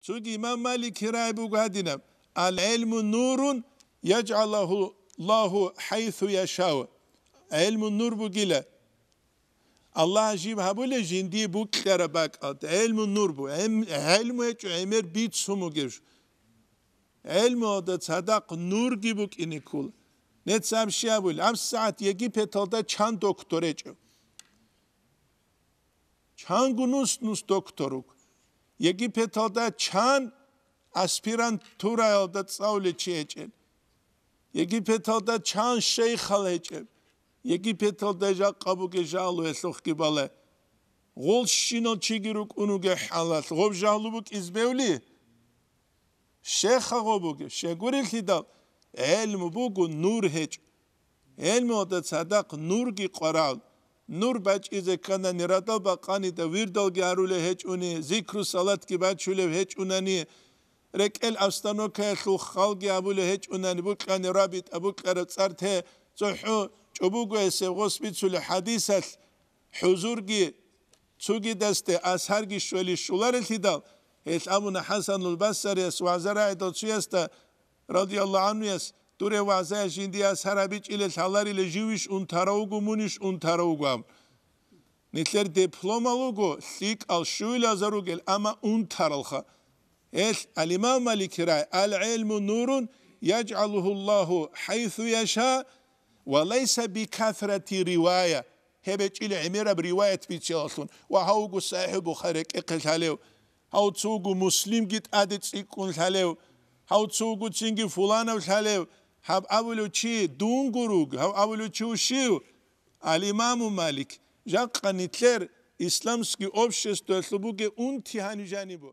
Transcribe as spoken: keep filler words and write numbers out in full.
Цоги имам Маликил рай буго гьадинаб: «Ал-гӀилму нурун яджгӀалугьу Аллагьу хӀайсу яшау». ГӀилму нур бугила. Аллагь жиб гьабула жиндие букьараб бакӀалда. ГӀилму нур бу. ГӀем-, гӀилму гьечӀо гӀемер бицун бугеб жо. ГӀилмуялда цадахъ нурги букӀине ккола. Нецц аб щиб абула, аб сагӀат Египеталда чан доктор гьечӀеб? Чанго нус-нус доктор руго. Египеталда чан аспирантураялда цӀалулев чи гьечӀел? Египеталда чан шейхал гьечӀеб? Египеталда жакъа бугеб жагьлу гьелъухъги балай. Гъол щинал чиги рукӀун вугеб хӀалалъ, гъоб жагьлу букӀизе бегьули? Щеха гъо бугеб, щегурелъидал, гӀелму буго, нур гьечӀо. ГӀелмуялда цадахъ нурги къварал. Нур бачӀизе кканани, радал бакъанида вирдалги гьарулев гьечӀуни, зикру салатги бачулев гьечӀунани, рекӀел обстановкаялъул халги абулев гьечӀунани, букьани рабитӀа букьараб цӀар те, цохӀо чӀобого гьесев гъос бицулев хӀадисалъ, хӀузурги цогидасде асарги щвели щоларелъидал, гьелъ абуна ХӀасанул Басарияс вагӀза рагӀидал цоясда, радияллагьу гӀанхуяс, дуре вагӀзая жиндие асар гьабичӀилел гьаларила, живищ унтарав вуго, мунищ унтарав вуго аб. Нилъер дипломал вуго, лъикӀал щуйлазар ругел, амма унтаралха. Гьелъ, ал-Имам Малики рай, «Ал-гӀилму нурун яджгӀалугьу Аллагьу хӀайсу яша ва лайса бикасрати ривая». Гьеб гьечӀила гӀемераб риваят биччалалъун, ва гьав вуго СахӀихӀул Бухари рекӀехъе лъалев, гьав цо вуго Муслимги тӀаде цӀикӀкӀун лъалев, гьав цо вуго цинги фуланав лъалев, гьаб абулев чи дун гуруг, гьав абулев чи вущив? Ал-Имаму Малик. Жакъа нилъер исламский обществоялъул бугеб унти гьанив жанибу.